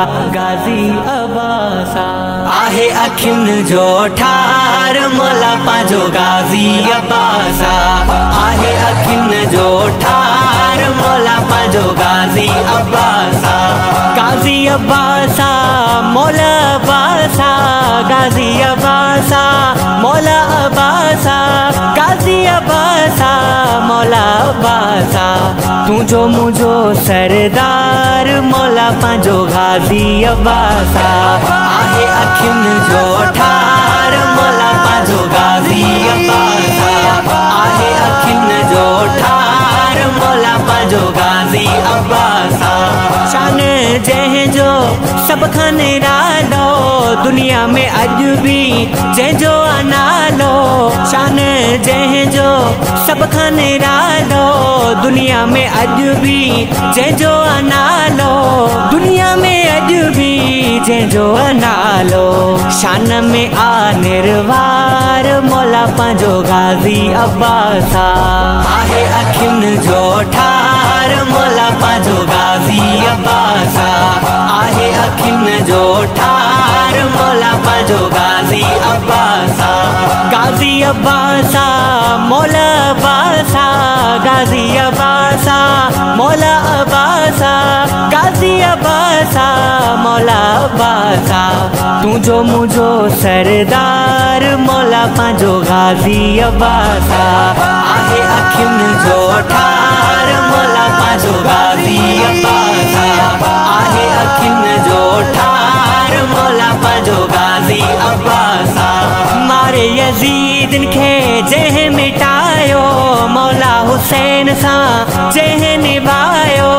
गाज़ी अब्बास आहे अखियुनि जो ठार मौला पंहिंजो गाज़ी अब्बास आहे अखियुनि जो ठार मौला पंहिंजो गाज़ी अब्बास गाज़ी अब्बास मौला अब्बास गाज़ी अब्बास मौला अब्बास गाज़ी अब्बास मौला अब्बास तुंहिंजो मुंहिंजो सरदार मौला पंहिंजो गाज़ी अब्बास आहे अखियुनि जो ठार मौला पंहिंजो गाज़ी अब्बास आहे अखियुनि जो ठार मौला पंहिंजो गाज़ी अब्बास शान जंहिंजो सभ खां निरालो दुनिया में अॼु बि जंहिंजो नालो शान जंहिंजो सभ खां निरालो दुनिया में अॼु बि जंहिंजो नालो दुनिया में अॼु बि जंहिंजो नालो शान में आ निर्वार मौला पंहिंजो गाज़ी अब्बास आहे अखियुनि जो ठार मौला पंहिंजो गाज़ी अब्बास आहे अखियुनि जो ठार मौला पंहिंजो गाज़ी अब्बास गाज़ी अब्बास मौला अब्बास गाज़ी अब्बास मौला अब्बास गाज़ी अब्बास मौला अब्बास तुंहिंजो मुंहिंजो सरदार मौला पंहिंजो गाज़ी अब्बास आहे अखियुनि जो ठार मौला पंहिंजो गाज़ी अब्बास आहे अखियुनि जो ठार मौला पंहिंजो गाज़ी अब्बास मारे यज़ीदनि खे जंहिं मिटायो मौला हुसैन सां जंहिं निभायो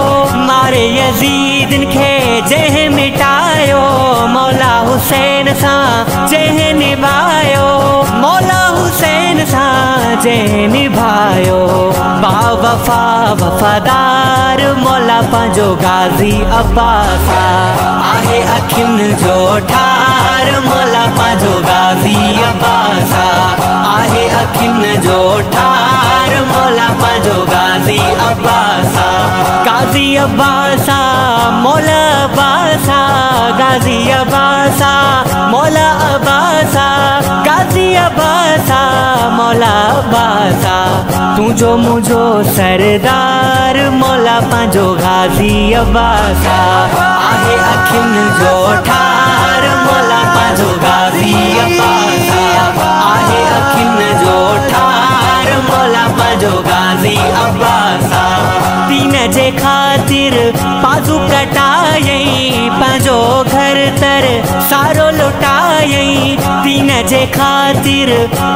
मारे यज़ीदनि खे जंहिं मिटायो मौला हुसैन सां जंहिं निभायो मौला हुसैन सां जंहिं निभायो बावफ़ा वफ़ादार मौला पंहिंजो गाज़ी अब्बास आहे अखियुनि जो ठार मौला पंहिंजो गाज़ी अब्बास आहे अखियुनि जो ठार मौला पंहिंजो गाज़ी अब्बास गाज़ी अब्बास मौला अब्बास गाज़ी अब्बास मौला अब्बास गाज़ी अब्बास मौला अब्बास तुंहिंजो मुंहिंजो सरदार मौला पंहिंजो गाज़ी अब्बास आहे अखियुनि जो ठार मौला पंहिंजो गाज़ी अब्बास आहे अखियुनि जो ठार मौला पंहिंजो गाज़ी अब्बास दीन जे ख़ातिर बाज़ू कटायई पंहिंजो घर तर सारो लुटायई दीन जे ख़ातिर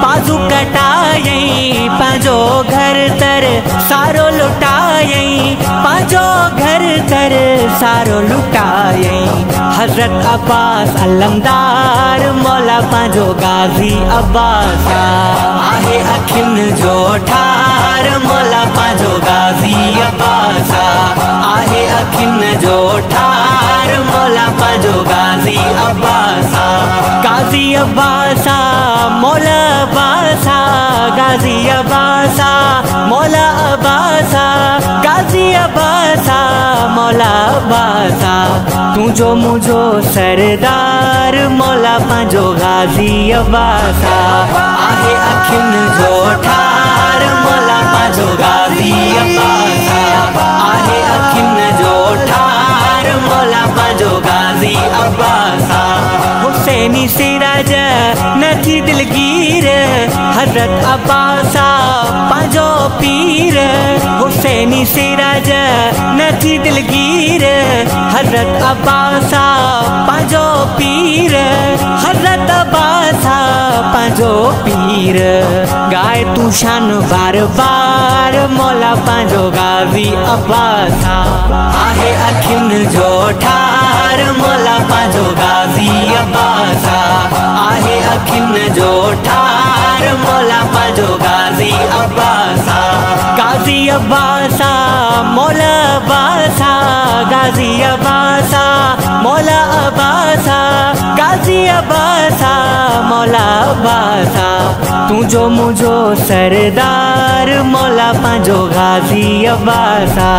बाज़ू कटायई पंहिंजो घर तर सारो लुटायई पंहिंजो घर तर सारो लुटायई हज़रत अब्बास अलमदार मौला पंहिंजो गाज़ी अब्बास आहे अखियुनि जो ठार मौला पंहिंजो गाज़ी अब्बास आहे अखियुनि जो ठार मौला पंहिंजो गाज़ी अब्बास गाज़ी अब्बास मौला अब्बास गाज़ी अब्बास मौला अब्बास गाज़ी अब्बास मौला अब्बास तुंहिंजो मुंहिंजो सरदार मौला पंहिंजो गाज़ी अब्बास आहे अखियुनि जो ठार मौला पंहिंजो गाज़ी अब्बास आहे अखियुनि जो ठार मौला पंहिंजो गाज़ी अब्बास हुसैनी सिराज न थी दिलगीर हज़रत अब्बास पंहिंजो पीर हुसैनी सिराज न थी दिलगीर हज़रत अब्बास पंहिंजो पीर हज़रत अब्बास पंहिंजो पीर गाए तूं शान बार बार मौला पंहिंजो गाज़ी अब्बास आहे अखियुनि जो ठार मौला पंहिंजो गाज़ी अब्बास आहे अखियुनि जो ठार मौला पंहिंजो गाज़ी अब्बास गाज़ी अब्बास मौला अब्बास गाज़ी अब्बास मौला अब्बास गाज़ी अब्बास मौला अब्बास आ। तुंहिंजो मुंहिंजो सरदार मौला पंहिंजो गाज़ी अब्बास आ।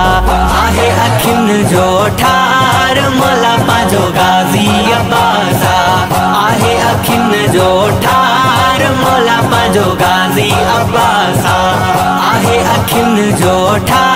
आहे अखियुनि जो ठार मौला पंहिंजो गाज़ी अब्बास आ। आहे अखियुनि जो ठार मौला पंहिंजो गाज़ी अब्बास आ। आहे अखियुनि जो ठार।